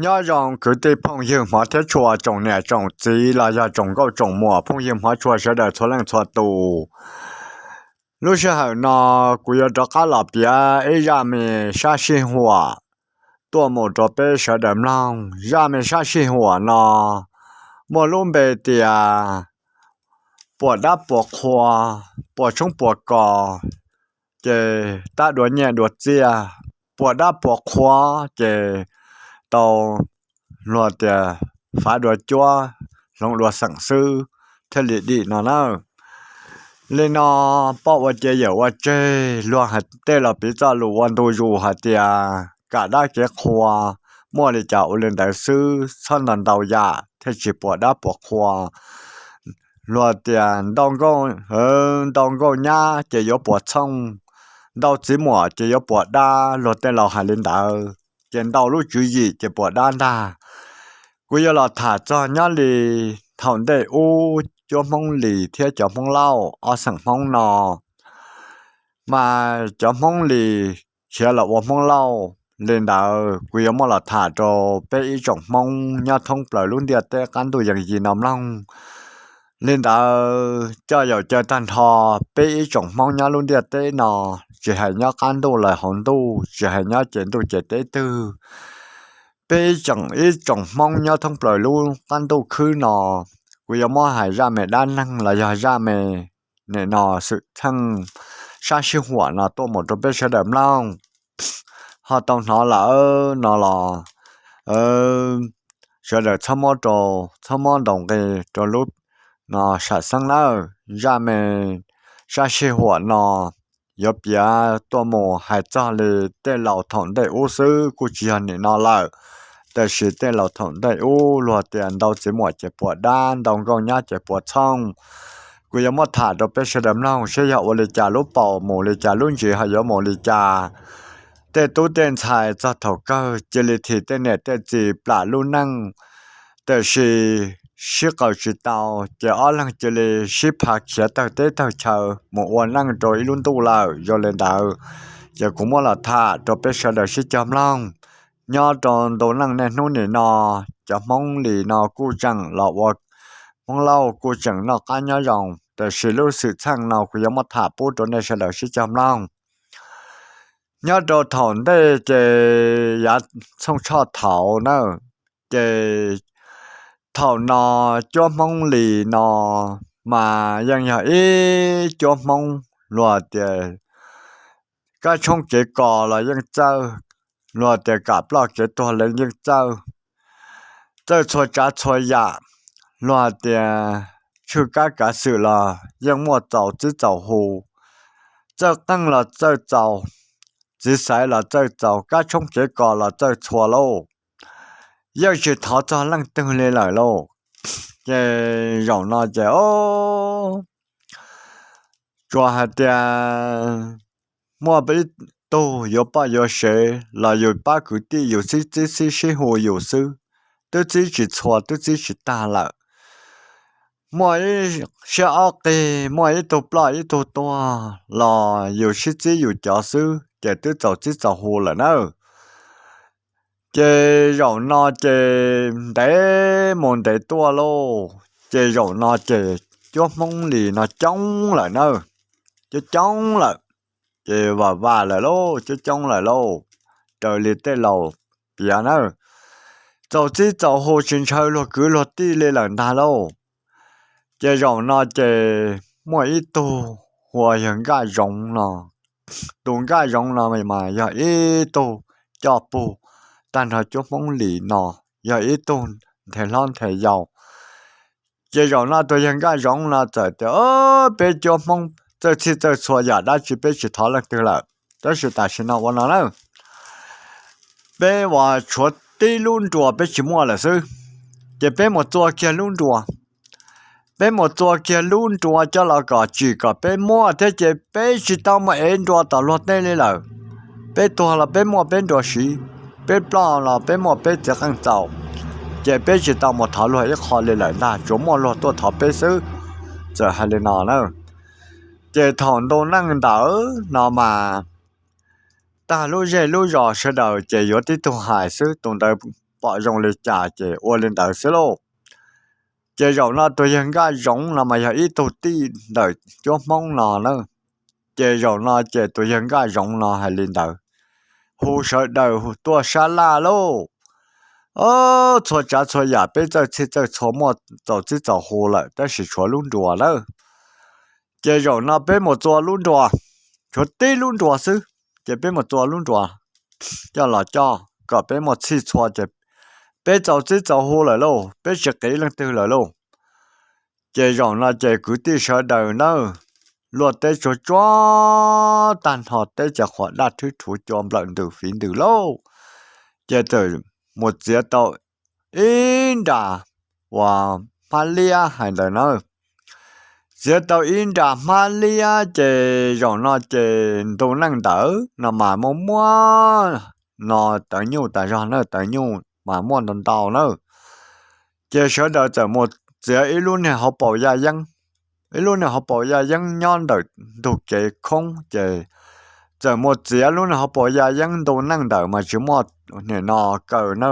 Nyob zoo kwv tij phooj ywg hmov thiab tshua, tsoom niam tsoom txiv los yog tsoom nkauj tsoom muam, phooj ywg hmov tshua sawv daws txhua leej txhua tus. Lub sij hawm no kuv yuav rov qab los piav ib zaj me sab sij huam tuaj mus rau peb sawv daws mloog. Zaj me sab sij huam no muaj lub npe tias puas dab puas qhua, puas tshoob puas kos, ces tab dua nyiaj dua txiaj, puas dab puas qhua ces tau luag tias fav dua cuab, hloov dua xeem xwb thiaj li dim no na. Li no, poj ua cia yawm ua tseg, luag hais tej los piv txoj lus ua ntu zus hais tias kam dab kev qhua, muaj li cas ua li ntawd xwb, txhob ntau ntau yam thiaj tsis puas dab puas qhua. Luag tias ntau nkauj, ntau nkauj nyab ces yuav puas txhooj, ntau txiv muam ces yuav puas dab, luag tej laus hais li ntawd, ces ntau lub tswv yim ces puas dab ntag. Kuv yuav los tham txog nyob li thaum ntej ub cuab Hmoob Lis thiab cov Hmoob Lauj ob xeem Hmoob no, mas cov Hmoob Lis khiav los ua Hmoob Lauj li ntawd, kuv yuav muab los tham rau peb ib tsoom Hmoob nyob thoob plaws lub ntiaj teb qab ntuj yees yis no mloog. Li ntawd coj yaum caw tag nrho peb ib tsoom Hmoob nyob lub ntiaj teb no, tsis hais nyob qab ntuj los hauv ntuj, tsis hais nyob ces ntuj ces teb twg, peb ib tsoom Hmoob nyob thoob plaws lub qab ntuj khwb no, kuv yuav muab hais zaj me dab neeg los yog zaj me nim no xwm txheej sab sij huam no tuaj mus rau peb sawv daws mloog. Ho tau hnov lawm no los sawv daws txhob muab rau, txhob muab ntaus nqi rau lub no sam xeeb nawb. Zaj me sab sij huam no yuav piav tuaj mus hais txog li tej laus thaum ntej ub xwb, kuj tsis yog nim no lawm. Tab sis tej laus thaum ntej ub luag tias ntau txiv muam ces puas dab, ntau nkauj nyab ces puas txhooj. Kuv yuav muab tham rau peb sawv daws mloog seb yog ua li cas lub paus mus li cas lub ntsis ho yuav mus li cas. Tej tub tej ntxhais txog thaum kawg cia li thim tej niam tej txiv plam lub neej, tab sis sib qaws tsis tau, ces ob leeg cia li sib phav khiav tawg teb tawg chaw mus ua neej rau ib lub ntuj lawm. Zoo li ntawd, ces kuv muab los tham rau peb sawv daws sib cog mloog. Nyob rau ntu neej niaj hnub nim no, cov Hmoob Lis no kuj tseem los ua Hmoob Lauj kuj tseem noj qab nyob zoo, tab sis lub xwm txheej no kuv yuav muab tham pub rau nej sawv daws sib cog mloog. Nyob rau thaum ntej ces yav txhooj tshoj thaud na, ces thaum no cuab Hmoob Lis no mas yeej yog ib cuab Hmoob luag tias kab tshoob kev kos los yeej txawj, luag tias kam ploj kev tuag los yeej txawj, txawj txhua tsav txhua yam, luag tias tshwj kab kav xwm los yeej muaj txaus txib txaus hu, txawj qeej los txawj txaus, txiv xaiv los txawj txaus, kab tshoob kev kos los txawj txhua lauj, yeej tsis thov txog leej twg li lawm lauj. Ces zaum no ces o, tsuas hais tias muaj ib tug yuav poj yuav sev los yus pab kwv tij yus sib txib sib sib hu yus xwb, twb txib tsis txhua twb txib tsis tag lawm. Muaj ib siab ob qig muaj ib tug ploj ib tug tuag los yus sib txib yus cov xwb ces twb txaus txib txaus hu lawm na. Ces zaum no ces ntev mus ntev tuaj lauj, ces zaum no ces cuab Hmoob Lis no coob lawm na, coob coob lawm, ces vam vam lawm lauj, coob coob lawm lauj, raws li tej laus piav na, txaus txib txaus hu tsis ntshaw luag kwv luag tij li lawm ntag lauj. Ces zaum no ces muaj ib tug hu ua yawg Nkaj Zoov no, tus Nkaj Zoov no mas yog ib tug coj pug tag nrho cuab Hmoob Lis no, yog ib tug nthe hlob nthe yau. Ces zaum no tus yawg Nkaj Zoov no txawm tias, peb cuab Hmoob txawj txhij txawj txhua yam dab tsi peb tsis thov leej twg lawm, tab sis tam sim no ua no na, peb ua tshuav tib lub nruas peb tsis muaj lawm xwb, ces peb mus txua kiag lub nruas. Peb mus txua kiag lub nruas coj los kom tsim kom peb muaj thiab ces peb tsis tau mus ev nruas tom luag tej li lawm. Peb tuag los peb muaj peb nruas siv, peb ploj los peb muaj peb txiv qeej txaus, ces peb tsis tau mus thov luag ib qho li lawm ntag, tsuas muaj luag tuaj thov peb xwb. Txawm hais li no na, ces thaum ntu neej ntawd no mas tag lub zej lub zos sawv daws ces yuav tib tug hais xwb, tus ntawd pom zoo li cas ces ua li ntawd xwb lauj. Ces zaum no tus yawg Nkaj Zoov no mas yog ib tug tij ntawm cuab Hmoob no na. Ces zaum no ces tus yawg Nkaj Zoov no hais li ntawd, hu sawv daws tuaj sab laj lauj. Txhua tsav txhua yam peb txawj txhij txawj txhua muaj txaus txib txaus hu lawm tab sis tshuav lub nruas lawm. Ces zaum no peb mus txua lub nruas, tshuav tib lub nruas xwb, ces peb mus txua lub nruas coj los coj kom peb muaj txhij txhua ces peb txaus txib txaus hu lawm lauj, peb tsis qiv leej twg lawm lauj. Ces zaum no ces kwv tij sawv daws nawb, luaj teb tsuag tsuag tag nrho teb ces qhuav daj rhwb rhuv cua nplawm ntws fiv ntws lauj. Ces txawm mus txiav tau ib nra uas hmab liab hais ntawd na. Txiav tau ib nra hmab liab ces zaum no ces ntu neej ntawd no mas muaj muaj no tawv nyuj tas zog na, tawv nyuj mas muaj ntau ntau na. Ces sawv daws txawm mus txiav ib lub niag hauv paus yaj yeeb, ib lub niag hauv paus yaj yeeb nyob ntawm ntug kev khoob ces txawm mus txiav lub niag hauv paus yaj yeeb, ntu neej ntawd mas tsis muaj nim no kaw na,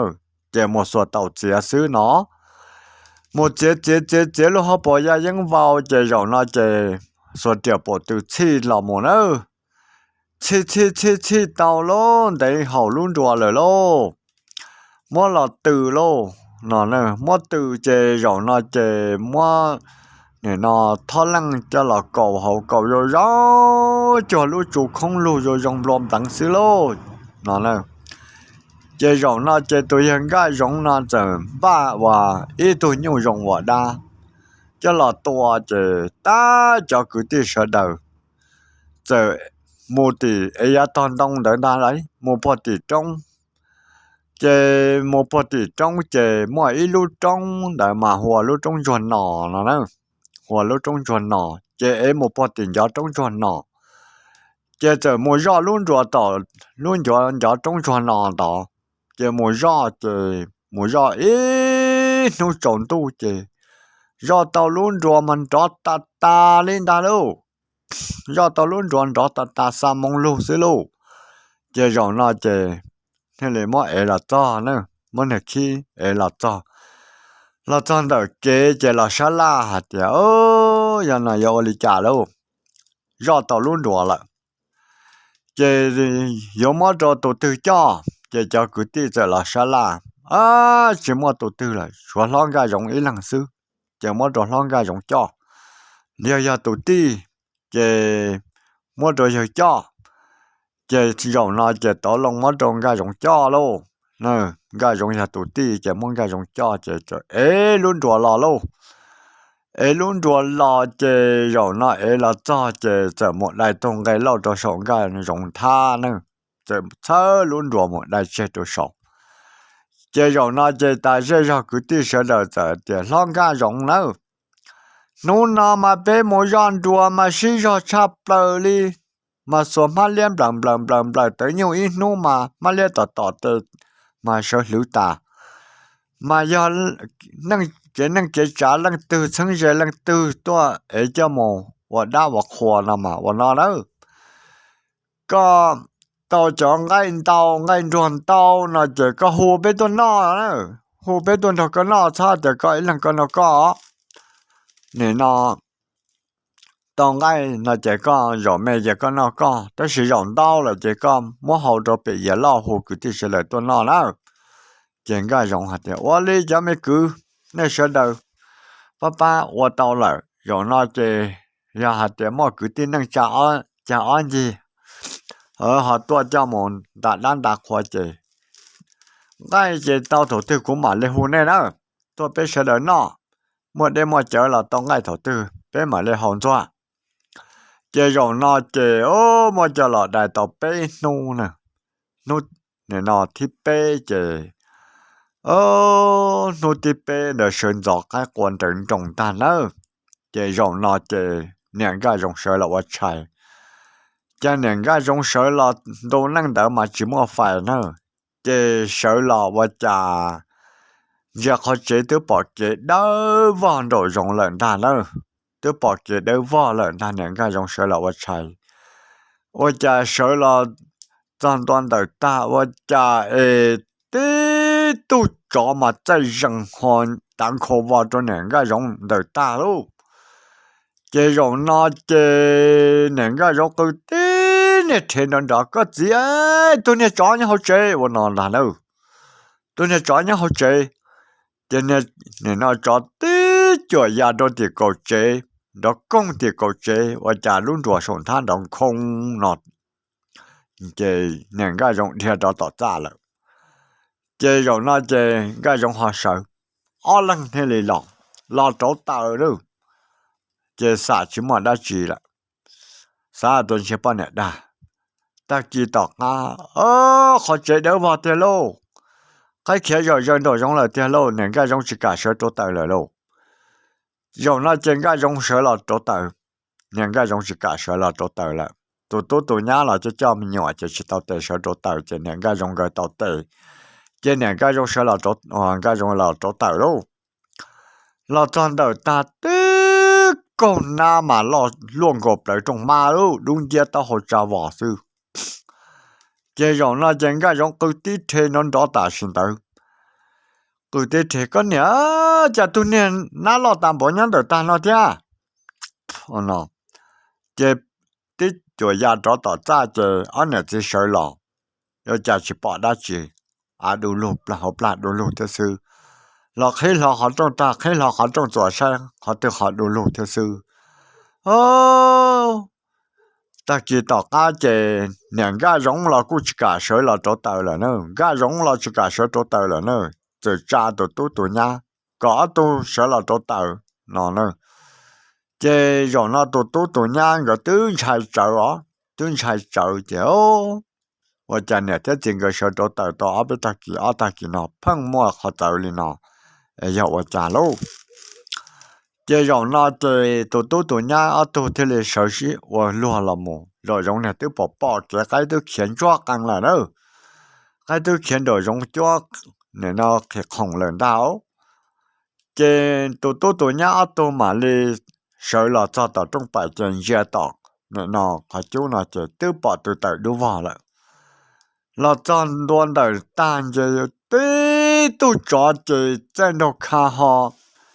ces mus xuas taus txiav xwb no. Mus txiav txiav txiav txiav lub hauv paus yaj yeeb vau ces zaum no ces xuas riam paum tw txhij los mus na. Txhij txhij txhij txhij tau lauj, ntev haum lub nruas lawm lauj. Muab los tws lauj no, muab tws ces zaum no ces muab nim no thob leej coj los kaus hauv kaus zoo zoo, cuag lub tsu khoob lug zoo zoo nplua npleev xwb lauj no. Ces zaum no ces tus yawg Nkaj Zoov no txawm npaj uas ib tug nyuj zoo ua dab coj los tua ces tab cov kwv tij sawv daws txawm mus tim es yav tog ntoo ntawd ntag lauj, mus puag tim roob. Ces mus puag tim roob ces muaj ib lub roob ntawd mas hu ua lub roob ntsuag no no na, hu ua lub roob ntsuag no. Ces es mus puag tim ncov roob ntsuag no, ces txawm mus zoj lub nruas tom lub ncov ncov roob ntsuag no ntawd. Ces mus zoj ces mus zoj ib hnub tsaus ntuj ces zoj tau lub nruas mas nrov tas tas li ntag lauj. Zoj tau lub nruas nrov tas tas xa moo lug xwb lauj. Ces zaum no ces thiaj li muab ev los txog na, muab niag khib ev los txog. Los txog ntawm kev ces los sab laj hais tias, Yog no yuav ua li cas lauj? Zoj tau lub nruas lawm ces yuav muab rau tus twg coj? Ces cov kwv tij txawm los sab laj, Tsis muaj tus twg lawm, tshuav hlob Nkaj Zoov ib leeg xwb. Ces muab rau hlob Nkaj Zoov coj. Yog yog tus tij ces muab rau yawg coj. Ces zaum no ces tov loo muab rau Nkaj Zoov coj lauj. Nkaj Zoov yog tus tij ces muab Nkaj Zoov coj ces ev lub nruas los lauj. Ev lub nruas los ces zaum no ev los txog ces txawm mus dai tug nqe lauj rau saum Nkaj Zoov nthab na. Txawm txhawb lub nruas mus dai tseg rau saum. Ces zaum no ces tas zej zog kwv tij sawv daws txawm tias, Hlob Nkaj Zoov nawb, hnub no mas peb mus zoj nruas mas sib zog tshaj plaws li, mas xuas hmab liab nplaws nplaws nplaws nplaws tawv nyuj ib hnub mas hmab liab tom tom tes mas sawv hlwv tas. Mas yog kev neej kev tsav leej twg txheeb ze leej twg tuaj es coj mus ua dab ua qhua no mas ua no nawb. Koj tau cov nqaij ntau nqaij nruag ntau no ces koj hu peb tuaj noj, hu peb tuaj nrog koj noj, txhob tias koj ib leeg koj noj koj. Nim no tau nqaij no ces koj zaum me ces koj noj koj, tab sis zaum ntau lawm ces koj muab hau rau pem yias loj hu kwv tij sawv daws tuaj noj na. Ces Nkaj Zoov hais tias, Ua li cov me kwv, nej sawv daws pab pab ua tau lawm, zaum no ces yog hais tias muaj kwv tij neej tsa ob cag ob ncig ho tuaj coj mus nta dab nta qhua ces nqaij ces tau thaum twg kuv mam li hu nej na, tuaj peb sawv daws noj, muaj dej muaj cawv los tau nqaij thaum twg peb mam li haus ntxuag. Ces zaum no ces muab coj los dai tau peb hnub na, hnub no thib peb ces hnub thib peb ntawd sawv ntxov qaib qua nrawv nroos tag nawb. Ces zaum no ces niam Nkaj Zoov sawv los ua tshais. Ces niam Nkaj Zoov sawv los ntu neej ntawd mas tsis muaj fais na, ces sawv los ua cas ntsia qhov tsev twb pom kev dawb vog nraum zoov lawm ntag na, twb pom kev dawb vog lawm ntag niam Nkaj Zoov sawv los ua tshais. Ua cas sawv los txog ntua ntawm tag ua cas es tib tug tsov mas txaij zees ho tav nkhaus vos rau niam Nkaj Zoov ntawm tag lauj. Ces zaum no ces niam Nkaj Zoov qw tib niag rhe nrov nrov, koj txiv, tus niag tsov nyob hauv tsev ua no ntag na. Tus niag tsov nyob hauv tsev, ces nim no tsov tib cuam ya rau tim kaum tsev, nrov koog tim kaum tsev ua cas lub nruas saum nthab nrov nkhoo no. Ces niam Nkaj Zoov dhia rov tom txaj lawm. Ces zaum no ces Nkaj Zoov ho sawv, ob leeg thiaj li los, los rauv taws lawm. Ces xam tsis muaj dab tsi lawm, xav tias ntshe poj niam dag. Tag kis tom qab, qhov tsev dawb vog tiag lauj, qaib khiav zom zaws nraum zoov lawm tiag lauj, niam Nkaj Zoov tsis kam sawv rauv taws lawm lauj. Zaum no ces Nkaj Zoov sawv los rauv taws, niam Nkaj Zoov tsis kam sawv los rauv taws lawm. Tus tub tus nyab los coj coj me nyuam ces tsis tau tes sawv rauv taws ces niam Nkaj Zoov nkawd tau tes, ces niam Nkaj Zoov sawv los, Nkaj Zoov los rauv taws lauj. Los txog ntawm tag tib kaug nab mas loj luaj nkaus plawv rooj mab lauj, dub nciab taub hau tsa vos xwb. Ces zaum no ces Nkaj Zoov qw tib rhe nrov nrov tam sim ntawd, qw tib rhe, koj niam, cas tus niag nab loj tas npaum nyob ntawm tag no thiab. Ces tib cuam ya rov tom txaj ces ob niam txiv sawv los, yuav cas tsis pom dab tsi, av du lug, hauv plag du lug thiab xwb. Los qhib hlo qhov rooj tag, qhib hlo qhov rooj txuas saib qhov twg ho du lug thiab xwb. Tag kis tom qab ces niam Nkaj Zoov los kuj tsis kam sawv los rauv taws lawm na, Nkaj Zoov los tsis kam sawv rauv taws lawm na, txawm tsa tus tub tus nyab kom ob tug sawv los rauv taws no na. Ces zaum no tus tub tus nyab nkawd twb ntshai tsawv os, twb ntshai tsawv ces ua cas niam thiab txiv nkawd sawv rauv taws tau ob peb tag kis ob tag kis no pheej muaj qhov txawv li no, yog ua cas lauj? Ces zaum no ces tus tub tus nyab ob tug thiaj li sawv sib ua luag los mus, nraum zoov niag twb pom pom kev, qaib twb khiav ntsuab qees lawm na, qaib twb khiav nraum zoov cuab, nim no qhis qoom lawm ntag. Ces tus tub tus nyab ob tug mam li sawv los txog tom rooj pais ces ntsia tom nim no qhov cub no ces twb pom tus taws dub vog lawm. Los txog ntua ntawm tag ces tib tug tsov ces txaij nraug kha ho,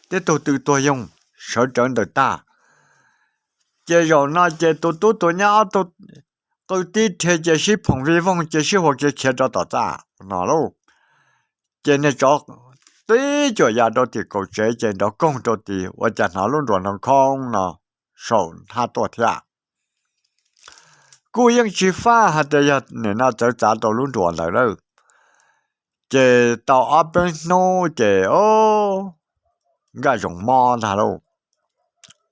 tib tug tw tuag yoog sawv rawv ntawm tag. Ces zaum no ces tus tub tus nyab ob tug qw tib rhe ces sib phoom vij voog ces sib hua kev khiav rov tom txaj no lauj. Ces niag tsov tib cuam ya rau tim kaum tsev ces nrov koog rau tid ua cas hnov lub nruas nrov nkhoo no saum nthab tuaj thiab. Kuj yeej tsis faj hais tias yog nim no txawv txav rau lub nruas ntawd lawm. Ces tau ob peb hnub ces Nkaj Zoov mob ntag lauj.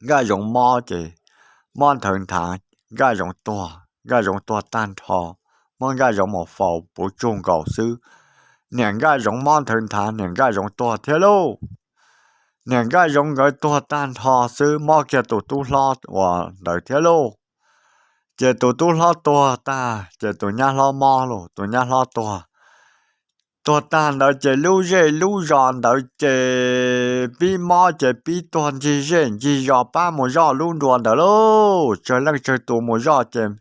Nkaj Zoov mob ces mob nthawv nthav, Nkaj Zoov tuag, Nkaj Zoov tuag tag nrho, muab Nkaj Zoov mus faus puv tsug nkaus xwb. Niam Nkaj Zoov mob nthawv nthav, niam Nkaj Zoov tuag thiab lauj. Niam Nkaj Zoov nkawd tuag tag nrho xwb, mob kiag tus tub hlob uas ntawd thiab lauj. Ces tus tub hlob tuag tag ces tus nyab hlob mob lauj, tus nyab hlob tuag. Tuag tag ntawd ces lub zej lub zos ntawd ces pib mob ces pib tuag ncig zej ncig zos pab mus zoj lub nruas ntawd lauj. Tsawg leej tsawg tus mus zoj ces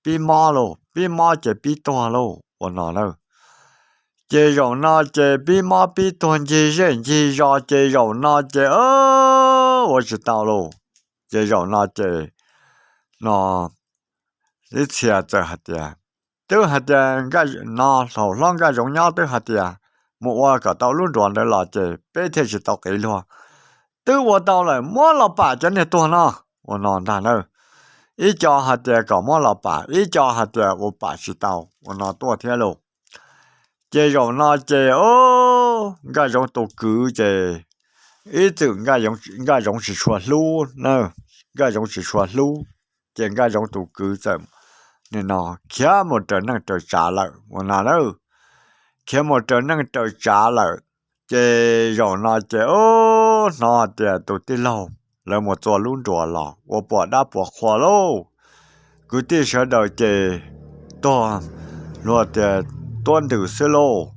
pib mob lauj, pib mob ces pib tuag lauj ua no na. Ces zaum no ces pib mob pib tuag ncig zej ncig zos ces zaum no ces ua tsis tau lauj. Ces zaum no ces no ib txhia txawm hais tias, twb hais tias no hlob Nkaj Zoov nyob twb hais tias mus ua kom tau lub nruas ntawd los ces peb thiaj tsis tau qiv luag. Twb ua tau lawm, muab los pam cov niag tuag no ua no ntag na. Ib co hais tias kom muab los pam, ib co hais tias ua pam tsis tau ua no tuaj thiab lauj. Ces zaum no ces Nkaj Zoov tus kwv ces ib txwm Nkaj Zoov tsis tshua hlub na, Nkaj Zoov tsis tshua hlub, ces Nkaj Zoov tus kwv txawm nim no khiav mus raws neej raws tsav lawm ua no na. Khiav mus raws neej raws tsav lawm, ces zaum no ces hnov hais tias tus tij laug lawv mus txua lub nruas los ua puas dab puas qhua lauj. Kwv tij sawv daws ces tuag luag tias tuab ntws xwb lauj.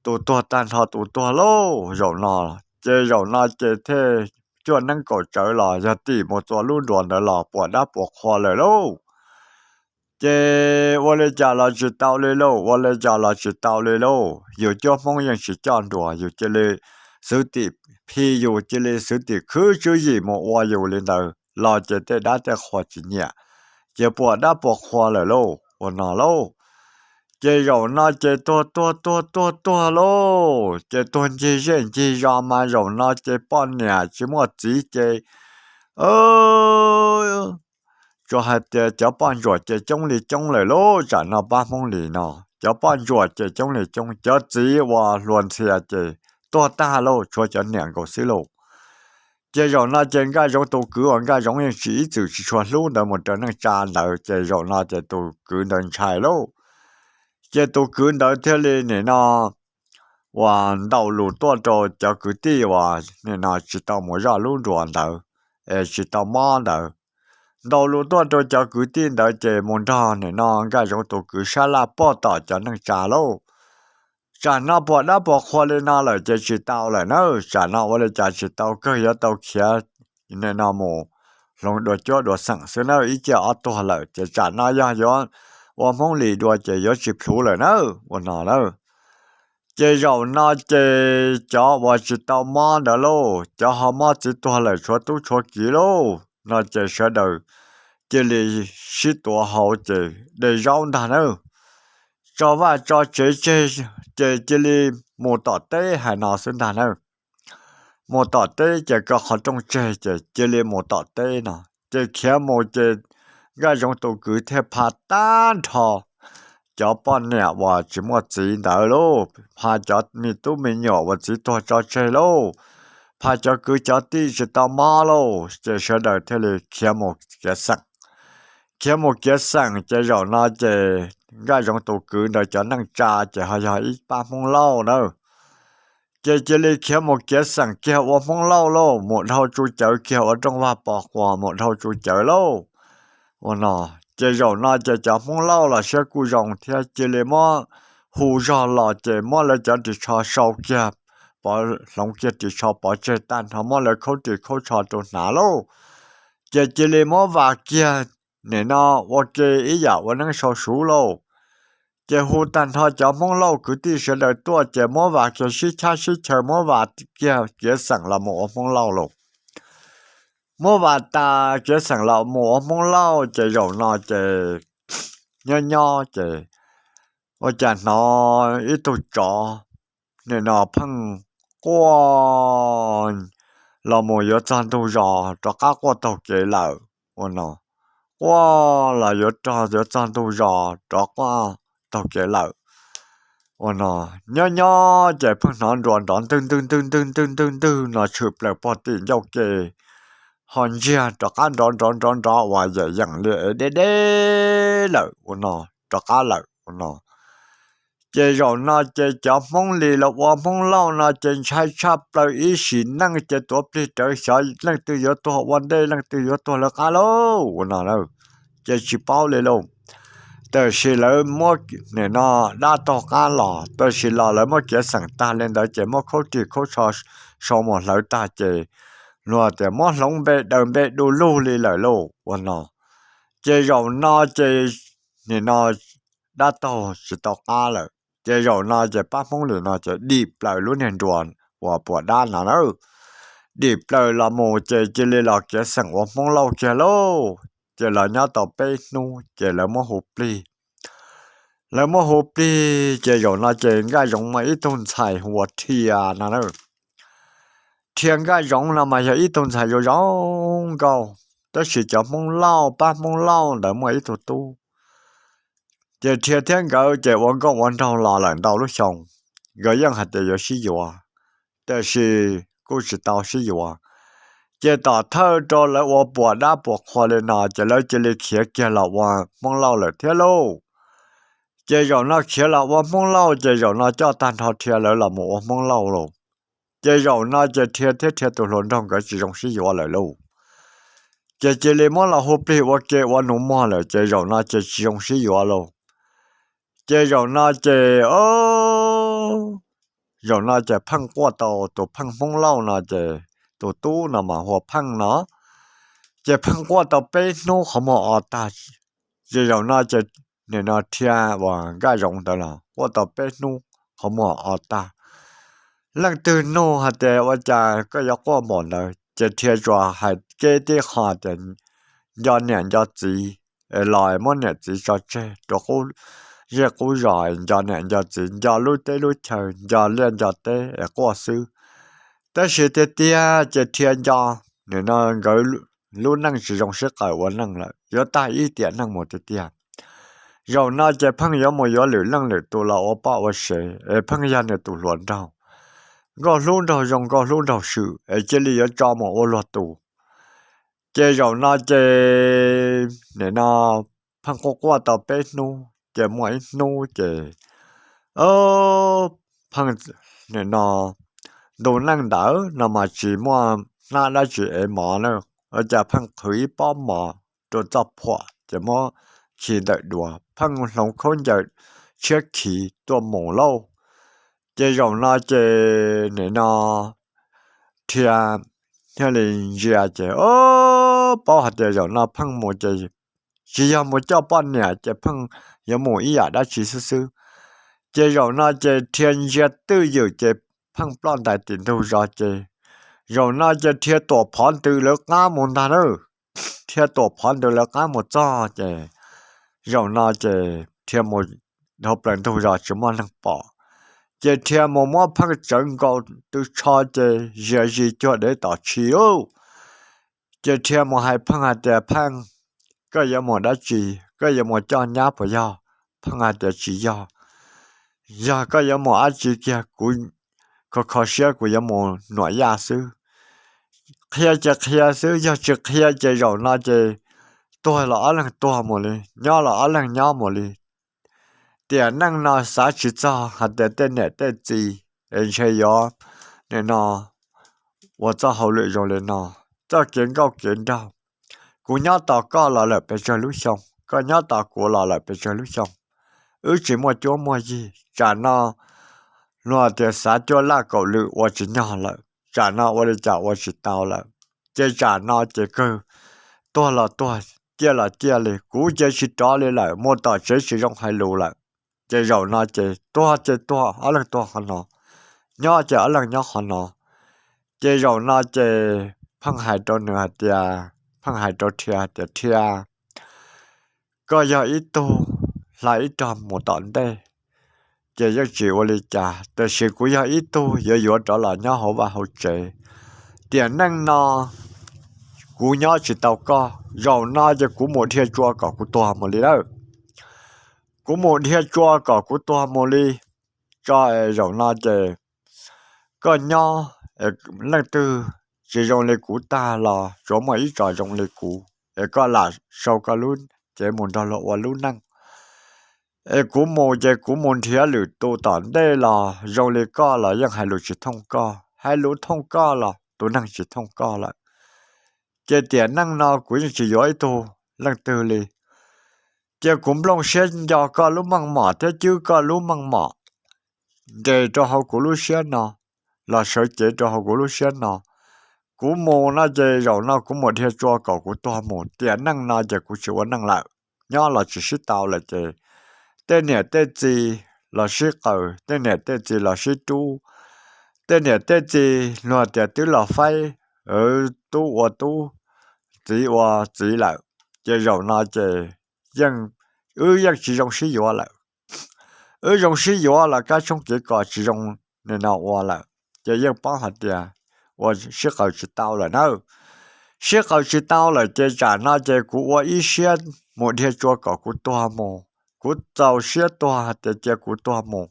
Tus tuag tag nrho tus tuag lauj zaum no. Ces zaum no ces thiaj cuaj neeb kaum tsawv los yog tim mus txua lub nruas ntawd los puas dab puas qhua lawm lauj. Ces ua li cas los tsis tau li lauj, ua li cas los tsis tau li lauj, yus cuab Hmoob yeej tsis coj nruas, yus cia li xwv tim phi, yus cia li xwv tim khwb tswv yim mus ua yus li ntawd los ces tej dab tej qhua tsis nyiam, ces puas dab puas qhua lawm lauj, ua no lauj. Ces zaum no ces tuag tuag tuag tuag tuag lauj, ces tuag ncig zej ncig zos mas zaum no ces poj niam tsis muaj txiv ces tsuas hais tias cov poj ntsuam ces coob li coob lawm lauj, tsam no pab Hmoob Lis no cov poj ntsuam ces coob li coob, cov txiv uas hluas ntxhias ces tuag tag lauj, tshuav cov niam nkaus xwb lauj. Ces zaum no ces Nkaj Zoov tus kwv uas Nkaj Zoov yeej tsis ib txwm tsis tshua hlub ntawd mus raws neej tsa ntawd, ces zaum no ces tus kwv ntawd ntshai lauj. Ces tus kwv ntawd thiaj li nim no uas ntaus lus tuaj rau cov kwv tij uas nim no tsis tau mus zoj lub nruas ntawd, es tsis tau mob ntawd. Ntaus lus tuaj rau cov kwv tij ntawd ces mus nrog nim no Nkaj Zoov tus kwv sab laj puag tom cov neej tsa lauj. Tsam no puas dab puas qhua li no lawm ces tsis tau lawm na, tsam no ua li cas tsis tau, kawg yuav tau khiav nim no mus hloov dua cuab dua xeem xwb na, ib ciaj ob tuag lawm ces tsam no yog yuav ua Hmoob Lis dua ces yuav tsis plhuav lawm na, ua no na. Ces zaum no ces cov uas tsis tau mob ntawd lauj, cov ho mob txiv tuag lawm tshuav tub tshuav kiv lauj, no ces sawv daws cia li sib tuav hauv ces de zaub ntag na, tso vaj tso tsev tseg ces cia li mus tom teb hais no xwb ntag na. Mus tom teb ces kaw qhov rooj tseg ces cia li mus tom teb no, ces khiav mus ces Nkaj Zoov tus kwv thiaj pha tag nrho cov poj niam uas tsis muaj txiv ntawd lauj, pha cov me tub me nyuam uas txiv tuag tso tseg lauj, pha cov kwv cov tij tsis tau mob lauj, ces sawv daws thiaj li khiav mus kiav xeem. Khiav mus kiav xeem ces zaum no ces Nkaj Zoov tus kwv ntawd cov neej tsa ces ho yog ib pab Hmoob Lauj na. Ces cia li khiav mus kiav xeem kiag ua Hmoob Lauj lauj, mus dhau tsu cawv kiag ua rooj vag pos quas mus dhau tsu cawv lauj. Ua no, ces zaum no ces cov Hmoob Lauj los siab kuj zoo thiab, cia li muab hu zog los ces muab lawv cov ris tsho sau kiag, pov hloov kiag ris tsho pov tseg tag nrho, muab lawv khaub ris khaub tsho rau hnav lauj. Ces cia li muab vas kiag nim no ua ke ib yam ua neeb sau suv lauj. Ces hu tag nrho cov Hmoob Lauj kwv tij sawv daws tuaj ces muab vas kiag sib chab sib chaw, muab vas kiag kiav xeem los mus ua Hmoob Lauj lauj. Muab vas tas kiav xeem los mus ua Hmoob Lauj ces zaum no ces nyob nyob ces ua cas hnov ib tug tsov nim no pheej quaj los mus yuav txog ntug zos rov qab quaj taug kev lawm. Ua no, quaj los yuav rog yuav txog ntug zos rov quaj taug kev lawm. Ua no, nyob nyob ces pheej hnov nruas nrov ntwg ntwg ntwg ntwg ntwg ntwg ntwg no tshwm plaws puag tim ncauj ke, ho ntsiag rov qab nrov nrov nrov nrov uas yam yeem li deb deb lawm ua no, rov qab lawm ua no. Ces zaum no ces cov Hmoob Lis los ua Hmoob Lauj no ces ntshai tshaj plaws ib sim neej ces tuav plig rawv xyov leej twg yuav tuag ua ntej leej twg yuav tuag lawv qab lauj ua no na. Ces tsis paub li lauj. Tab sis lawv muab nim no dab taug qab los, tab sis los lawv muab kiav xeem tag li ntawd ces muab khaub rig khaub tsho sau mus hlawv tag ces luag tias muab hloov npe daws npe du lug li lawm lauj ua no. Ces zaum no ces nim no dab taug tsis tau qab lawm ces zaum no ces pab Hmoob Lis no ces dim plaws lub niag nruas uas puas dab no na. Dim plaws los mus ces cia li los kiav xeem ua Hmoob Lauj kiag lauj. Ces los nyob tau peb hnub ces lawv muab hu plig. Lawv muab hu plig ces zaum no ces Nkaj Zoov muaj ib tug ntxhais hu ua Rhia no na. Rhia Nkaj Zoov no mas yog ib tug ntxhais zoo zoo nkauj, tab sis cov Hmoob Lauj pab Hmoob Lauj ntawd muaj ib tug tub. Ces Rhia thiab nkawd ces ua nkauj ua nraug los lawm ntau lub xyoo, nkawd yeej hais tias yuav sib yuav, tab sis kuj tsis tau sib yuav. Ces tom thawj rau lawv ua puas dab puas qhua li no ces lawv cia li khiav kiag los ua Hmoob Lauj lawm thiab lauj. Ces zaum no khiav los ua Hmoob Lauj ces zaum no coj tag nrho Rhia lawv los mus ua Hmoob Lauj lauj. Ces zaum no ces Rhia thiab Rhia tus hluas nraug nkawd tsis zoo sib yuav lawm lauj. Ces cia li muab los hu plig ua ke ua nus muag lawm ces zaum no ces tsis zoo sib yuav lauj. Ces zaum no ces zaum no ces pheej quaj tau tus pheej Hmoob Lauj no ces tus tub no mas hu ua Pheej no. Ces pheej quaj tau peb hnub qhov muag o tag, Ces zaum no ces nim no Rhia uas nkaj zoov ntawd los quaj tau peb hnub qhov muag o tag. Leej twg nug hais tias ua cas koj yuav quaj npaum ntawd, ces Rhia tsuas hais kev tib qho tias nco niam nco txiv, es los muab niam txiv tso tseg rau qub zej qub zos, nco niam nco txiv, nco lub teb lub chaw, nco liaj nco teb es quaj xwb. Tab sis tiag tiag ces Rhia nco nim no nkawd lub neej tsis zoo sib qaws ua neej lawm, yuav tag ib tiam neej mus tiag tiag. Zaum no ces pheej yuav mus yuav lwm leej lwm tus los ua poj ua sev, es pheej yog nws tus hluas nraug, nkauj hlub nraug zoo nkauj hlub nraug swm, es cia li yuav tso mus ua luag tus. Ces zaum no ces nim no pheej quaj quaj tau peb hnub, ces muaj ib hnub ces pheej nim no ntu neej ntawd no mas tsis muaj hnab dab tsi ev mov na, ua cas pheej qhwv ib pob mov rau txoj phuam ces muab khi ntawm duav, pheej hloov khaub ncaws tshiab khiv tuaj mus lauj. Ces zaum no ces nim no Rhia thiaj li ntsia ces paub hais tias zaum no pheej mus ces tsis yog mus coj poj niam ces pheej yuav mus ib yam dab tsi xwb xwb. Ces zaum no ces Rhia ntsia twj ywm ces pheej ploj ntais tim ntug zos ces zaum no ces Rhia tuam phov ntws lawv qab mus ntag na. Rhia tuam phov ntws lawv qab mus txog ces zaum no ces Rhia mus dhau plaws ntug zos tsis muaj neeg pom, ces Rhia mus muab pheej tsawv nkaus tw tsho ces zia zis cuag dev tom tshis lauj. Ces Rhia mus hais pheej hais tias pheej, koj yuav mus dab tsi? Koj yuav mus coj nyab puas yog? Pheej hais tias tsis yog, yog koj yuav mus dab tsi kiag kuv kho kho siab kuv yuav mus nuam yaj xwb. Qhia ces qhia xwb, yog tsis qhia ces zaum no ces tuag los ob leeg tuag mus li, nyob los ob leeg nyob mus li. Tiam neej no xav tsis txog hais tias tej niam tej txiv es ntshe yuav nim no ua txoj hauj lwm zoo li no, txoj kev nkauj kev nraug. Kuv nyob tos koj los lawm pes tsawg lub xyoo, koj nyob tos kuv los lawm pes tsawg lub xyoo, wb tsis muaj cuab muaj yig, tsam no luag tias xav cuab laj kaum lwm ua tsis nyog lawm, tsam no ua li cas ua tsis tau lawm. Ces tsam no ces kawg tuag los tuag, ciaj los ciaj li, kuv ces tsis rov li lawm, mus tom tsev tsis zoo hais lus lawm. Ces zaum no ces tuag ces tuag, ob leeg tuag qhov no, nyob ces ob leeg nyob qhov no. Ces zaum no ces pheej hais rau nws hais tias, pheej hais rau Rhia hais tias Rhia, koj yog ib tug hla ib rog mus tom ntej, ces yeej tsis ua li cas, tiam sis kuv yog ib tug yuav yuav rov los nyob hauv vaj hauv tsev. Tiam neej no kuv nyob tsis tau koj, zaum no ces kuv mus dhia tsua kom kuv tuag mus li lawm. Kuv mus dhia tsua kom kuv tuag mus li tso, zaum no ces koj nyob, leej twg tsis zoo li kuv tag los tsuav muaj ib tso zoo li kuv, es koj lam sau koj lub cev mus nrog luag ua lub neej. Es kuv mus ces kuv mus nrhiav lwm tus tom ntej los zoo li koj los yeej hais lus tsis thooj koj, hais lus thooj koj los tus neeg tsis thooj koj lawm. Ces tiam neej no kuv yeej tsis yuav ib tug leej twg li. Ces kuv nplooj siab nco koj lub meej mom thiab cwb koj lub meej mom nres rau hauv kuv lub siab no, los sawv cev rau hauv kuv lub siab no. Kuv mus no ces zaum no kuv mus dhia tsua kom kuv tuag mus, tiam neej no ces kuv tsis ua neej lawm, nyob los tsis sib tau lawm ces tej niam tej txiv los sib qaws, tej niam tej txiv los sib rub, tej niam tej txiv luag tias twb los faib, tub ua tub, txiv ua txiv lawm. Ces zaum no ces yeej, wb yeej tsis zoo sib yuav lawm. Wb zoo sib yuav los kab tshoob kev kos tsis zoo li no ua lawm, ces yeej paub hais tias ua sib qaws tsis tau lawm na. Sib qaws tsis tau lawm ces tsam no ces kuv ua ib siab mus dhia tsua kom kuv tuag mus. Kuv txaus siab tuag hais tias cia kuv tuag mus,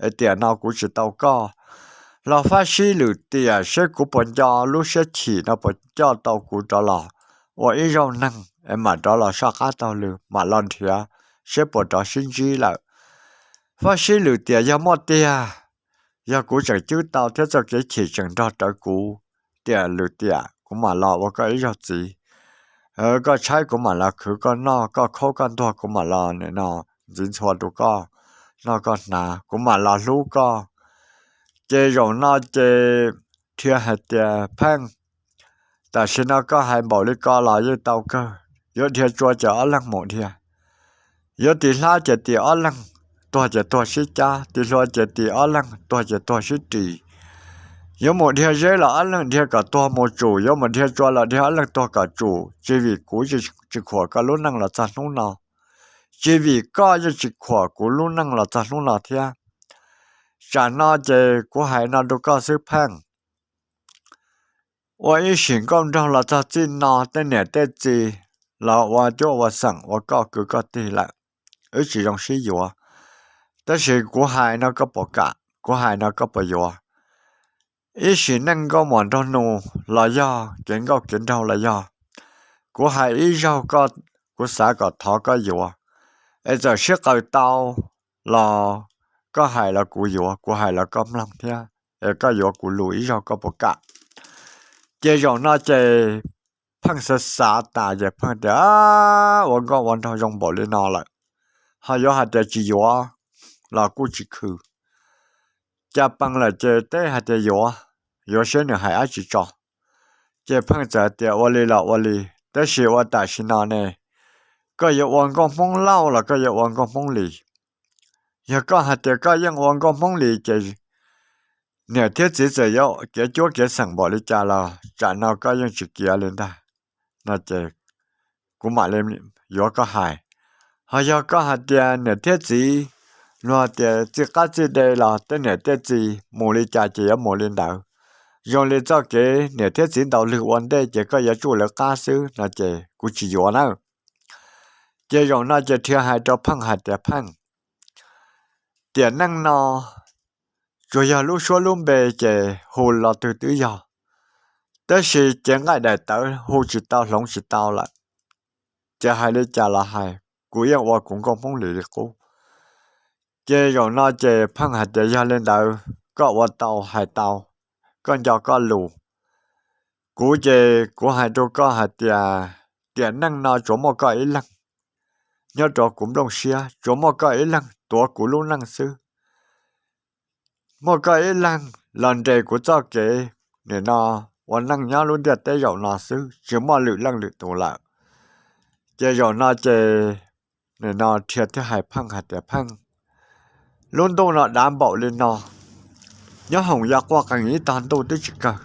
es tiam no kuv tsis tau koj. Los fab sib lwm tiam seb kuv puas nco lub siab chim no puas coj tau kuv rov los ua ib zaug neeg es mam rov los soj qab taug lw, mam los nrhiav seb puas rov sib ntsib lawm. Fab sib lwm tiam yog muaj tiag, yog kuv tseem cwb tau thiab txoj kev chim tseem nrog rawv kuv, tiam lwm tiam kuv mam los ua koj ib zaug txiv. Koj tshaib kuv mam los khwv koj noj, koj khaub koj ntuag kuv mam los nim no ntxiv ntxhua rau koj noj koj hnav, kuv mam los hlub koj. Ces zaum no ces Rhia hais tias, Pheej, tam sim no koj hais npaum li ko los yeej tau kawg, yuav dhia tsua ces ob leeg mus dhia. Yuav tis hlab ces tis ob leeg, tuag ces tuag sib cab, tis hlua ces tis ob leeg, tuag ces tuag sib ris. Yuav mus dhia zeb los ob leeg dhia kom tuag mus tsum, yuav mus dhia tsua los dhia ob leeg tuag kom tsum, tsis vim kuv tsis khuam koj lub neej los txog hnub no, tsis vim koj yeej tsis khuam kuv lub neej los txog hnub no thiab. Tsam no ces kuv hais no rau koj xwb Pheej. Ua ib sim nkauj nraug los txog txij no tej niam tej txiv los ua cuab ua xeem ua koj kwv koj tij lawm, wb tsis zoo sib yuav. Tab sis kuv hais no koj puas kam, kuv hais no koj puas yuav? Ib sim neej nkauj muam nraug nus los yog kev nkauj kev nraug los yog, kuv hais ib zaug koj, kuv xav kom thov koj yuav, es txawm sib qaws tau los koj hais los kuv yuav, kuv hais los koj mloog thiab, es koj yuav kuv lus ib zaug koj puas kam? Ces zaum no ces Pheej xav xav tas ces Pheej tias, ua nkauj ua nraug zoo npaum li no lawm, ho yuav hais tias tsis yuav los kuj tsis khwv. Cas pees lawm ces teb hais tias yuav, yuav seb nws hais dab tsi tso. Ces Pheej txawm tias ua li los ua li, tab sis ua tam sim no ne, koj yuav ua nkauj Hmoob Lauj los koj yuav ua nkauj Hmoob Lis? Yog koj hais tias koj yeej ua nkauj Hmoob Lis ces niam thiab txiv txawm yuav kev cuab kev xeem npaum li cas los tsam no koj yeej tsis kiav li ntag. No ces kuv mam li yuav koj hais. Ho yog koj hais tias niam thiab txiv, luag tias txij qab txij de los tej niam tej txiv mus li cas ces yuav mus li ntawd. Zoo li txoj kev niam thiab txiv ntaus lwg ua ntej ces koj yuav tsuj lawv qab xwb no ces kuv tsis yuav nawb. Ces zaum no ces Rhia hais rau Pheej hais tias Pheej, tiam neej no tsuas yog lub suab lub npe ces hu lo twg twb yog, tab sis cev nqaij daim tawv hu tsis tau hloov tsis tau lawm. Ces hais li cas los hais, kuv yeej ua kuv nkauj Hmoob Lis li qub. Ces zaum no ces Pheej hais tias yog li ntawd koj ua tau hais tau, koj nco koj lus. Kuv ces kuv hais rau koj hais tias tiam neej no tsuas muaj koj ib leeg nyob rau kuv nplooj siab, tsuas muaj koj ib leeg tuav kuv lub neej xwb. Muaj koj ib leeg los nres kuv txoj kev nim no ua neej nyob lub ntiaj teb zaum no xwb, tsis muaj lwm leej lwm tus lawm. Ces zaum no ces nim no Rhia thiaj hais Pheej hais tias Pheej, lub ntuj no dav npaum li no, nyob hoom ya quaj qees ib tog ntuj twb tsis kawg,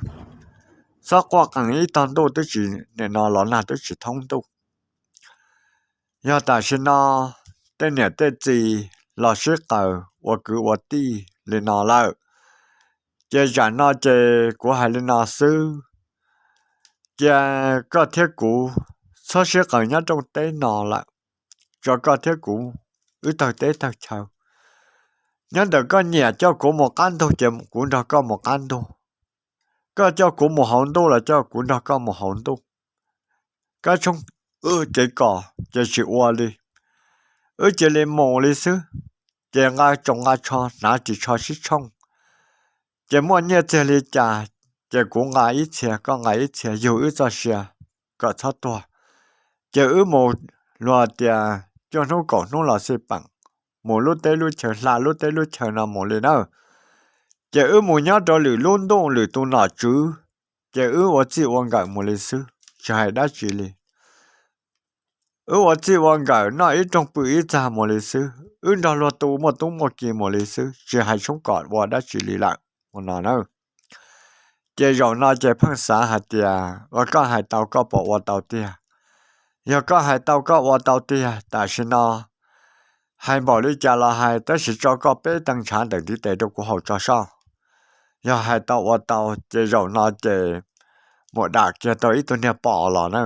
xob quaj qees ib tog ntuj twb tsis, nim no los nag twb tsis thoob ntuj. Yog tam sim no tej niam tej txiv los sib qaws ua kwv ua tij li no lawm, ces tsam no ces kuv hais li no xwb, cia koj thiab kuv txhob sib qaws nyob rooj teb no lawm, tso koj thiab kuv wb tawg teb tawg chaw. Nyob ntawm koj nyiam coj kuv mus qab ntug ces kuv nrog koj mus qab ntug, koj coj kuv mus hauv ntuj los coj kuv nrog koj mus hauv ntuj. Kab tshoob kev kos ces tsis ua li, wb cia li mus li xwb. Ces nqa tsoos nqa tsho hnav ris tsho sib tshooj, ces muaj nyiaj txiag li cas ces kuv nqa ib txhia koj nqa ib txhia yug wb txoj sia kom txhob tuag. Ces wb mus, luag tias cuaj hnub kaum hnub los xij peem, mus lub teb lub chaw hla lub teb lub chaw no mus li nawb. Ces wb mus nyob rau lwm lub ntuj lwm tus nom tswv, ces wb ua txij ua nkawm mus li xwb tsis hais dab tsi li. Wb ua txij ua nkawm noj ib rooj pw ib txag mus li xwb, wb nrog luag tu muaj tub muaj ki mus li xwb tsis hais tshoob kom ua dab tsi li lawm ua no na. Ces zaum no ces Pheej xav hais tias ua koj hais tau koj puas ua tau tiag? Yog koj hais tau koj ua tau tiag, tam sim no hais npaum li cas los hais tab sis tso koj peb tee ntshav ntawm ntiv tes rau kuv haus tso soj. Yog hais tau ua tau ces zaum no ces mus dam kiag tau ib tug niag pom los na.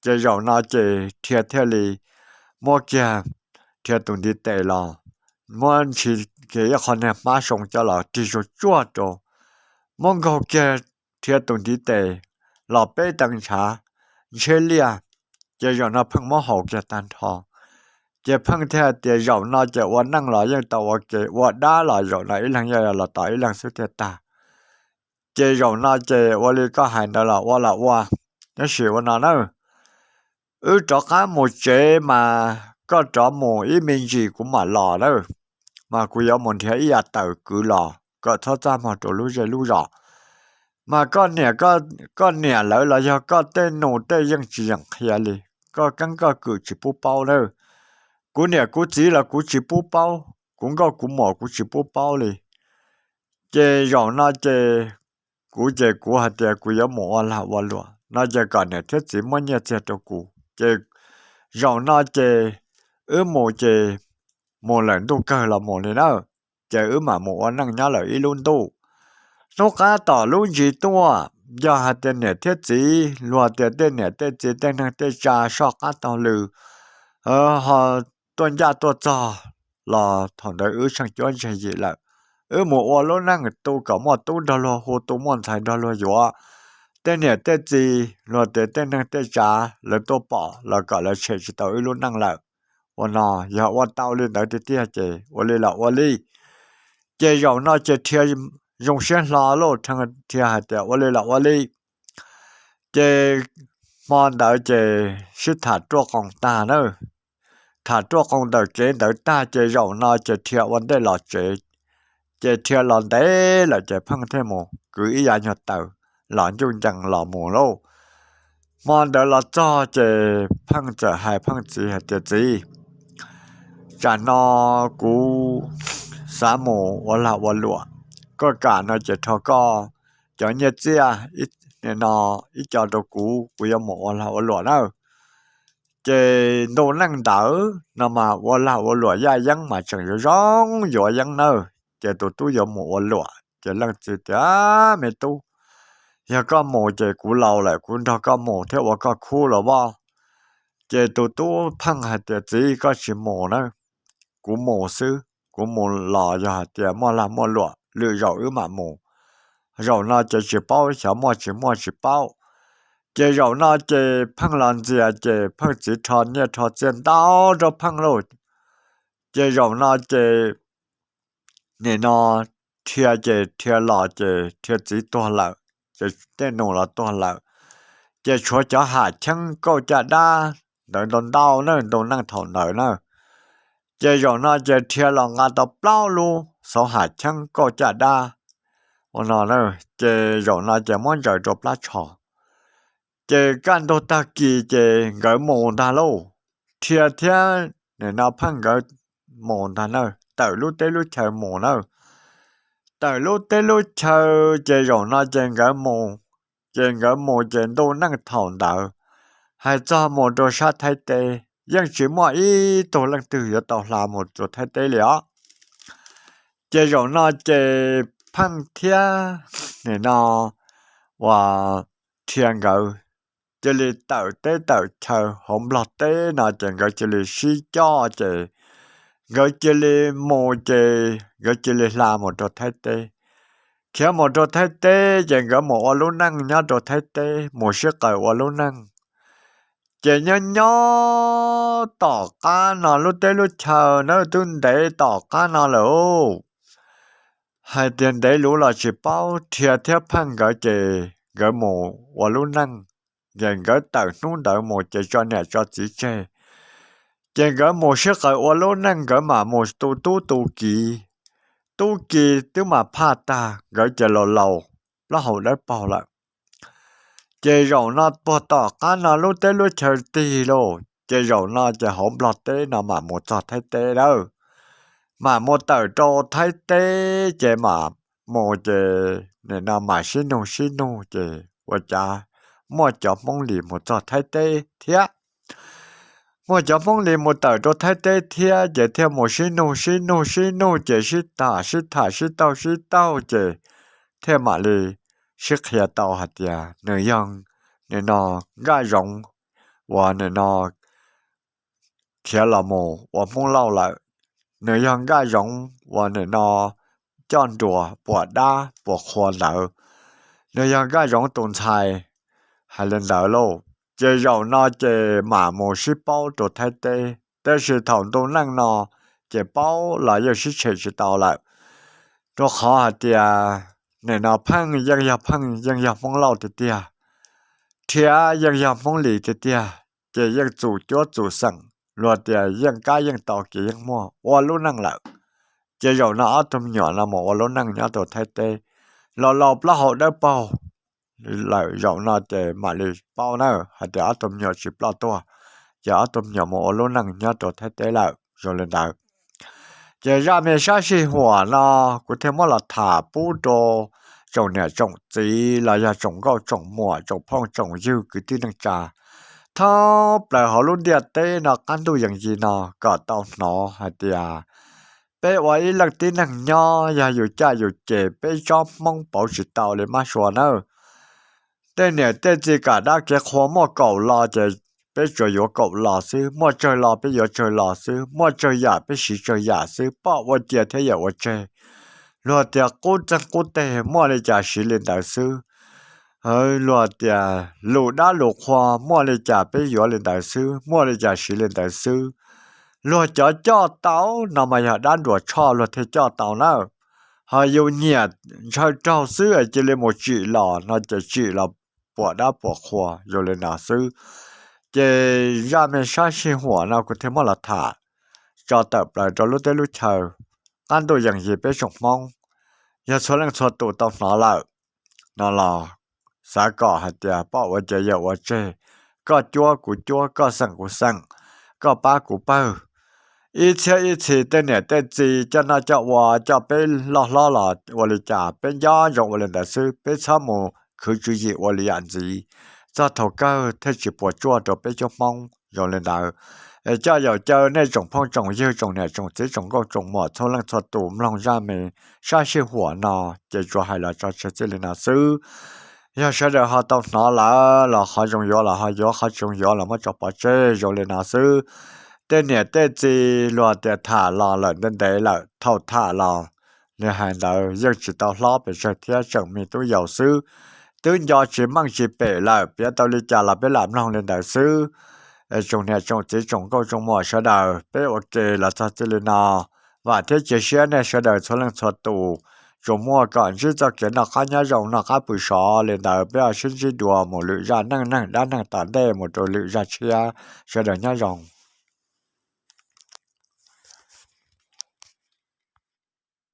Ces zaum no ces Rhia thiaj li muab kiag Rhia tus ntiv tes los, muab ntshis kiag ib qho niag hmab soo coj los rig zuag tsuag rau, muab nkaug kiag Rhia tus ntiv tes los peb tee ntshav ntsheb liaj. Ces zaum no Pheej muab haus kiag tag nrho. Ces Pheej thiaj tias zaum no ces ua neej los yeej tau ua ke, ua dab los zaum no ib leeg yog los tom ib leeg xwb thiaj tag. Ces zaum no ces ua li koj hais ntawd los ua los ua, tab sis ua no na, wb rov qab mus tsev mas koj rov mus ib me ntsis kuv mam los na, mas kuv yuav mus nrhiav ib yam tawm kwv los kom txhob txaj muag rau lub zej lub zos. Mas koj niam, koj niam lawv los yog koj tej nus tej yeej tsis yeem qhia li, koj keeb koj kwm tsis pub paub na. Kuv niam kuv txiv los kuv tsis pub paub, kuv nkauj kuv muam kuv tsis pub paub li. Ces zaum no ces kuv ces kuv hais tias kuv yuav mus ua lag ua luam no ces kom niam thiab txiv muab nyiaj txiag rau kuv ces zaum no ces wb mus ces mus lawm ntuj kawg los mus li na, ces wb mam mus ua neej nyob lawm ib lub ntuj. Hnub qab tom lub ntsis tuaj, yog hais tias niam thiab txiv, luag tias tej niam tej txiv tej neeg tej tsa soj qab taug lw ho tuaj ncaj tuaj txog los thaum ntawd wb tsheej cuab tsheej yim lawm. Wb mus ua lub neej tu kom muaj tub nrog luag hu, tu muaj ntxhais nrog luag yuav. Tej niam tej txiv, luag tias tej neeg tej tsa, lawv tuaj pom los kom lawv tshem tsis tau wb lub neej lawm. Ua no, yog ua tau li ntawd tiag tiag ces ua li los ua li. Ces zaum no ces Rhia zoo siab hlo lauj, Rhia hais tias ua li los ua li. Ces hmo ntawd ces sib tham ruaj qoos tag na. Tham ruaj qoos ntawm kev ntawd tag ces zaum no ces Rhia ua ntej los tsev. Ces Rhia los ntev lawm ces Pheej thiaj mus kwv ib yav nyuag taws los ncuj ncees los mus lauj. Hmo ntawd los txog ces Pheej txawm hais Pheej txiv hais tias, Txiv, tsam no kuv xav mus ua lag ua luam, koj kam no ces rho koj cov nyiaj txiaj no ib co rau kuv, kuv yuav mus ua lag ua luam na. Ces ntu neej ntawd no mas ua lag ua luam yaj yeeb mas tseem yuav zoo yuav yeeb nawb. Ces tus tub yuav mus ua luam ces leej txiv tias, Me tub, yog koj mus ces kuv laus lawm, kuv nrog koj mus thiab ua koj khub los vaj. Ces tus tub Pheej hais tias, Txiv, koj tsis mus na, kuv mus xwb, kuv mus los yog hais tias muaj lag muaj luam lwm zaus wb mam mus. Zaum no ces tsis paub xyov muaj tsis muaj tsis paub. Ces zaum no ces Pheej los ntxias ces Pheej txiv rho nyiaj rho txiaj ntau rau Pheej lauj. Ces zaum no ces nim no Rhia ces Rhia los ces Rhia txiv tuag lawm, ces tej nus los tuag lawm, ces tshuav cov ham cheeb kauj caj dab ntawd ntau ntau na, ntu neej thaum ntawd na. Ces zaum no ces Rhia los nqa tau plaub lub xauv ham cheeb kauj caj dab ua no, ces zaum no ces muab ntsaws rau plab tsho. Ces kaj ntug tag kis ces nkawd mus ntag lauj. Rhia thiab nim no Pheej nkawd mus ntag na, tawm lub teb lub chaw mus na. Tawm lub teb lub chaw ces zaum no ces nkawd mus, ces nkawd mus ces ntu neej thaum ntawd hais txog mus rau sab Thaib teb yeej tsis muaj ib tug leej twg yuav tau hla mus rau Thaib teb li os. Ces zaum no ces Pheej thiab nim no uas Rhia nkawd cia li tawm teb tawm chaw hauv Nplog teb no ces nkawd cia li sib coj ces nkawd cia li mus ces nkawd cia li hla mus rau Thaib teb. Khiav mus rau Thaib teb ces nkawd mus ua lub neej nyob rau Thaib teb, mus sib qaws ua lub neej. Ces nyob nyob tom qab no lub teb lub chaw na twb ntev tom qab no lawm. Hais tias ntev luv los tsis paub, Rhia thiab Pheej nkawd ces nkawd mus ua lub neej, ces nkawd tawm hnub ntawd mus ces tso niam tso txiv tseg. Ces nkawd mus sib qaws ua lub neej, nkawd mam mus tu tub tu kiv. Tub kiv twb mam phaj tag, nkawd ces laus laus, plaub hau dawb paug lawm. Ces zaum no puag tom qab no lub teb lub chaw tig lauj, ces zaum no ces hauv Nplog teb no mam mus txog Thaib teb lawm. Mam mus tawm rau Thaib teb ces mam mus ces nim no mam sib nug sib nug ces ua cas muaj cov Hmoob Lis mus txog Thaib teb thiab. Muaj cov Hmoob Lis mus tawm rau Thaib teb thiab ces thiaj mus sib nug sib nug sib nug ces sib tham sib tham sib taug sib taug ces thiaj mam li sib qhia tau hais tias nws yog nim no Nkaj Zoov uas nim no khiav los mus ua Hmoob Lauj lawm. Nws yog Nkaj Zoov uas nim no coj nruas puas dab puas qhua ntawd. Nws yog Nkaj Zoov tus ntxhais, hais li ntawd lauj. Ces zaum no ces mam mus sib paub rau Thaib teb, tab sis thaum ntu neej no ces paub los yeej sib tshem tsis tau lawm, rau qhov hais tias nim no Pheej yeej yog Pheej yeej yog Hmoob Lauj tiag tiag, Rhia yeej yog Hmoob Lis tiag tiag, ces yeej txum cuab txum xeem, luag tias yeej kab yeej tau kiag yeej muaj ua lub neej lawm. Ces zaum no ob tug me nyuam no mus ua lub neej nyob rau Thaib teb, laus laus plaub hau dawb paug lawm. Zaum no ces mam li paub na hais tias ob tug me nyuam tsis ploj tuag, ces ob tug me nyuam mus ua lub neej nyob rau Thaib teb lawm. zoo li ntawd. Ces zaj me sab sij huam no kuv thiaj muab los tham pub rau tsoom niam tsoom txiv los yog tsoom nkauj tsoom muam tsoom phooj tsoom ywg kwv tij neej tsa thoob plaws hauv lub ntiaj teb no qab ntuj yees yig no kom tau hnov hais tias peb ua ib leej tib neeg nyob yog yus caj yus ces peb tsob hmoob pauv tsis tau li mab sua nawb. Tej niam tej txiv kam dab kev qhua muaj kaum los ces peb tsuas yuav kaum los xwb, muaj tsawg los peb yuav tsawg los xwb, muaj tsawg yam peb siv tsawg yam xwb, poj ua cia thiab yawm ua tseg. Luag tias qub txeeg qub teg muaj li cas siv li ntawd xwb. Luag tias lus dab lus qhua muaj li cas peb yuav li ntawd xwb, muaj li cas siv li ntawd xwb. Luag cov coj tau no mas yog dab nruas tshoj luag thiaj coj tau nawb. Ho yus nyiam ntshaw raug xwb cia li mus tsim los no ces tsim los puas dab puas qhua zoo li no xwb. Ces zaj me sab sij huam no kuv thiaj muab los tham tso tawm plaws rau lub teb lub chaw qab ntuj yees yig peb tsoom hmoob. Yog txhua leej txhua tus tau hnov lawm no los xav kom hais tias poj ua cia yawm ua tseg, koj cuab kuv cuab, koj xeem kuv xeem, koj pab kuv pawg. Ib txhiab ib txhis tej niam tej txiv coj noj coj ua coj peb loj hlob los ua li cas peb nco ntsoov ua li ntawd xwb, peb txhob mus khwv tswv yim ua li yam ntxiv, txog thaum kawg thiaj tsis puas tsuaj rau peb cov hmoob zoo li ntawd. Es coj yaum caw nej tsoom phooj tsoom ywg tsoom niam tsoom txiv tsoom nkauj tsoom muam txhua leej txhua tus mloog zaj me sab sij huam no ces tsuas hais los tso tseg txij li no xwb. Yog sawv daws ho tau hnov lawm los qhov zoo yuav los ho yuav, qhov tsis zoo yuav los muab tso pov tseg zoo li no xwb. Tej niam tej txiv luag tias tham los lawm ntev ntev lawm, thaum tham los nws hais ntawd yeej tsis tau hlob pes tsawg thiab, tseem me tub yaus xwb, twb nco tsis meej tsis pem lawm, piav tau li cas los peb lam mloog li ntawd xwb. Tsoom niam tsoom txiv tsoom nkauj tsoom muam sawv daws, peb ua ke los txog txij li no. Vam thiab cia siab nej sawv daws txhua leej txhua tus tsuas muaj kom ntsib txoj kev noj qab nyob zoo noj qab pw sov li ntawd, peb ho sib ntsib dua mus lwm zaj neej neeg dab neeg tom ntej mus rau lwm zaj tshiab, sawv daws nyob zoo.